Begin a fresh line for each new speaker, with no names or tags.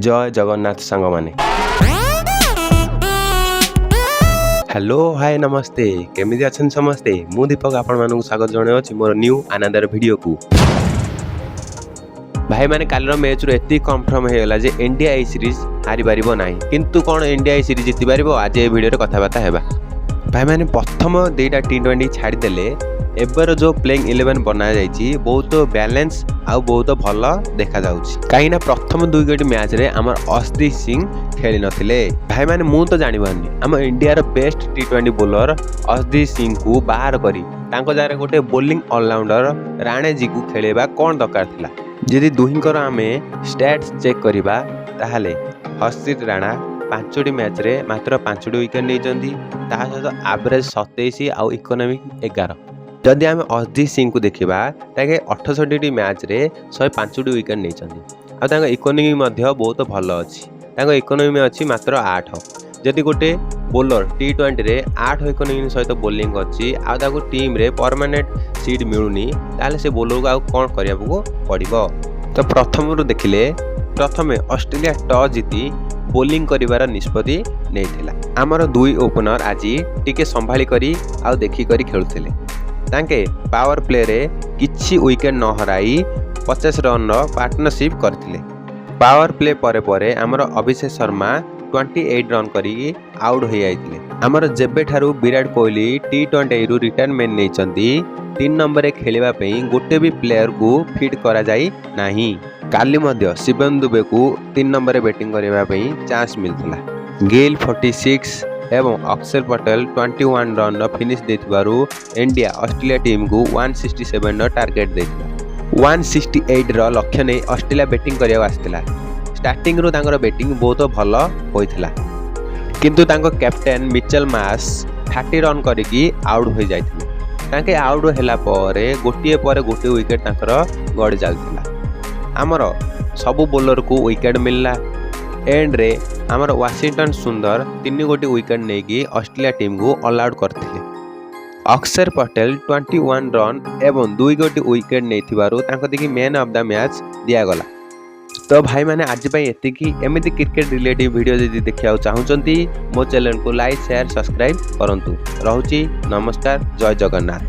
ଜୟ ଜଗନ୍ନାଥ ସାଙ୍ଗମାନେ। ହ୍ୟାଲୋ, ହାଏ, ନମସ୍ତେ। କେମିତି ଅଛନ୍ତି ସମସ୍ତେ? ମୁଁ ଦୀପକ, ଆପଣମାନଙ୍କୁ ସ୍ୱାଗତ ଜଣାଉଛି ମୋର ନ୍ୟୁ ଆନଦର ଭିଡ଼ିଓକୁ। ଭାଇମାନେ, କାଲିର ମ୍ୟାଚ୍ରୁ ଏତିକି କନଫର୍ମ ହେଇଗଲା ଯେ ଇଣ୍ଡିଆ ଏଇ ସିରିଜ୍ ହାରିପାରିବ ନାହିଁ। କିନ୍ତୁ କ'ଣ ଇଣ୍ଡିଆ ଏଇ ସିରିଜ୍ ଜିତିପାରିବ? ଆଜି ଏ ଭିଡ଼ିଓରେ କଥାବାର୍ତ୍ତା ହେବା। ଭାଇମାନେ, ପ୍ରଥମ ଦୁଇଟା ଟି20 ଛାଡ଼ିଦେଲେ ଏବେର ଯେଉଁ ପ୍ଲେଇଂ 11 ବନାଯାଇଛି, ବହୁତ ବାଲାନ୍ସ ଆଉ ବହୁତ ଭଲ ଦେଖାଯାଉଛି। କାହିଁକିନା ପ୍ରଥମ ଦୁଇ ଗୋଟି ମ୍ୟାଚ୍ରେ ଆମର ଅର୍ଶଦୀପ ସିଂ ଖେଳି ନଥିଲେ। ଭାଇମାନେ, ମୁଁ ତ ଜାଣିପାରୁନି, ଆମ ଇଣ୍ଡିଆର ବେଷ୍ଟ ଟି20 ବୋଲର ଅର୍ଶଦୀପ ସିଂଙ୍କୁ ବାହାର କରି ତାଙ୍କ ଜାଗାରେ ଗୋଟେ ବୋଲିଂ ଅଲରାଉଣ୍ଡର ରାଣେଜୀକୁ ଖେଳିବା କ'ଣ ଦରକାର ଥିଲା? ଯଦି ଦୁହିଁଙ୍କର ଆମେ ଷ୍ଟାଟ୍ସ ଚେକ୍ କରିବା, ତାହେଲେ ହର୍ଷିତ ରାଣା ପାଞ୍ଚଟି ମ୍ୟାଚ୍ରେ ମାତ୍ର ପାଞ୍ଚଟି ୱିକେଟ୍ ନେଇଛନ୍ତି। ତା ସହିତ ଆଭରେଜ୍ 27 ଆଉ ଇକୋନୋମି 11। ଯଦି ଆମେ ଅର୍ଶଦୀପ ସିଂଙ୍କୁ ଦେଖିବା, ତାଙ୍କେ 68ଟି ମ୍ୟାଚ୍ରେ 105ଟି ୱିକେଟ୍ ନେଇଛନ୍ତି ଆଉ ତାଙ୍କ ଇକୋନୋମି ମଧ୍ୟ ବହୁତ ଭଲ ଅଛି। ତାଙ୍କ ଇକୋନୋମି ଅଛି ମାତ୍ର 8। ଯଦି ଗୋଟେ ବୋଲର ଟି20ରେ 8 ଇକୋନୋମି ସହିତ ବୋଲିଂ କରିଛି ଆଉ ତାକୁ ଟିମ୍ରେ ପରମାନେଣ୍ଟ ସିଟ୍ ମିଳୁନି, ତାହେଲେ ସେ ବୋଲରକୁ ଆଉ କ'ଣ କରିବାକୁ ପଡ଼ିବ? ତ ପ୍ରଥମରୁ ଦେଖିଲେ, ପ୍ରଥମେ ଅଷ୍ଟ୍ରେଲିଆ ଟସ୍ ଜିତି ବୋଲିଂ କରିବାର ନିଷ୍ପତ୍ତି ନେଇଥିଲା। ଆମର ଦୁଇ ଓପନର ଆଜି ଟିକେ ସମ୍ଭାଳି କରି ଆଉ ଦେଖିକରି ଖେଳୁଥିଲେ। ତାଙ୍କେ ପାୱାର ପ୍ଲେରେ କିଛି ୱିକେଟ୍ ନ ହରାଇ 50 ରନ୍ର ପାର୍ଟନରସିପ୍ କରିଥିଲେ। ପାୱାର ପ୍ଲେ ପରେ ପରେ ଆମର ଅଭିଷେକ ଶର୍ମା 28 ରନ୍ କରିକି ଆଉଟ୍ ହୋଇଯାଇଥିଲେ। ଆମର ଯେବେଠାରୁ ବିରାଟ କୋହଲି ଟି20ରୁ ରିଟାୟାରମେଣ୍ଟ ନେଇଛନ୍ତି, 3 ନମ୍ବରରେ ଖେଳିବା ପାଇଁ ଗୋଟେ ବି ପ୍ଲେୟରକୁ ଫିଟ୍ କରାଯାଇ ନାହିଁ। କାଲି ମଧ୍ୟ ଶିବମ ଦୁବେକୁ 3 ନମ୍ବରରେ ବ୍ୟାଟିଂ କରିବା ପାଇଁ ଚାନ୍ସ ମିଳିଥିଲା। ଗିଲ୍ 46 ଏବଂ ଅକ୍ଷର ପଟେଲ 21 ରନ୍ର ଫିନିଶ୍ ଦେଇଥିବାରୁ ଇଣ୍ଡିଆ ଅଷ୍ଟ୍ରେଲିଆ ଟିମ୍କୁ 167ର ଟାର୍ଗେଟ୍ ଦେଇଥିଲା। 168ର ଲକ୍ଷ୍ୟ ନେଇ ଅଷ୍ଟ୍ରେଲିଆ ବ୍ୟାଟିଂ କରିବାକୁ ଆସିଥିଲା। ଷ୍ଟାର୍ଟିଂରୁ ତାଙ୍କର ବ୍ୟାଟିଂ ବହୁତ ଭଲ ହୋଇଥିଲା, କିନ୍ତୁ ତାଙ୍କ କ୍ୟାପ୍ଟେନ୍ ମିଚେଲ ମାର୍ଶ 30 ରନ୍ କରିକି ଆଉଟ୍ ହୋଇଯାଇଥିଲେ। ତାଙ୍କେ ଆଉଟ୍ ହେଲା ପରେ ଗୋଟିଏ ପରେ ଗୋଟିଏ ୱିକେଟ୍ ତାଙ୍କର ଗଡ଼ି ଚାଲିଥିଲା। ଆମର ସବୁ ବୋଲରକୁ ୱିକେଟ୍ ମିଳିଲା। ଏଣ୍ଡରେ ଆମର ୱାସିଂଟନ ସୁନ୍ଦର ତିନି ଗୋଟି ୱିକେଟ୍ ନେଇକି ଅଷ୍ଟ୍ରେଲିଆ ଟିମ୍କୁ ଅଲ୍ ଆଉଟ୍ କରିଥିଲେ। ଅକ୍ଷର ପଟେଲ 21 ରନ୍ ଏବଂ ଦୁଇ ଗୋଟି ୱିକେଟ୍ ନେଇଥିବାରୁ ତାଙ୍କ ଦେଖି ମ୍ୟାନ୍ ଅଫ୍ the match ଦିଆଗଲା। ତ ଭାଇମାନେ, ଆଜି ପାଇଁ ଏତିକି। ଏମିତି କ୍ରିକେଟ ରିଲେଟିଭ୍ ଭିଡ଼ିଓ ଯଦି ଦେଖିବାକୁ ଚାହୁଁଛନ୍ତି, ମୋ ଚ୍ୟାନେଲକୁ ଲାଇକ୍, ସେୟାର, ସବସ୍କ୍ରାଇବ୍ କରନ୍ତୁ। ରହୁଛି, ନମସ୍କାର, ଜୟ ଜଗନ୍ନାଥ।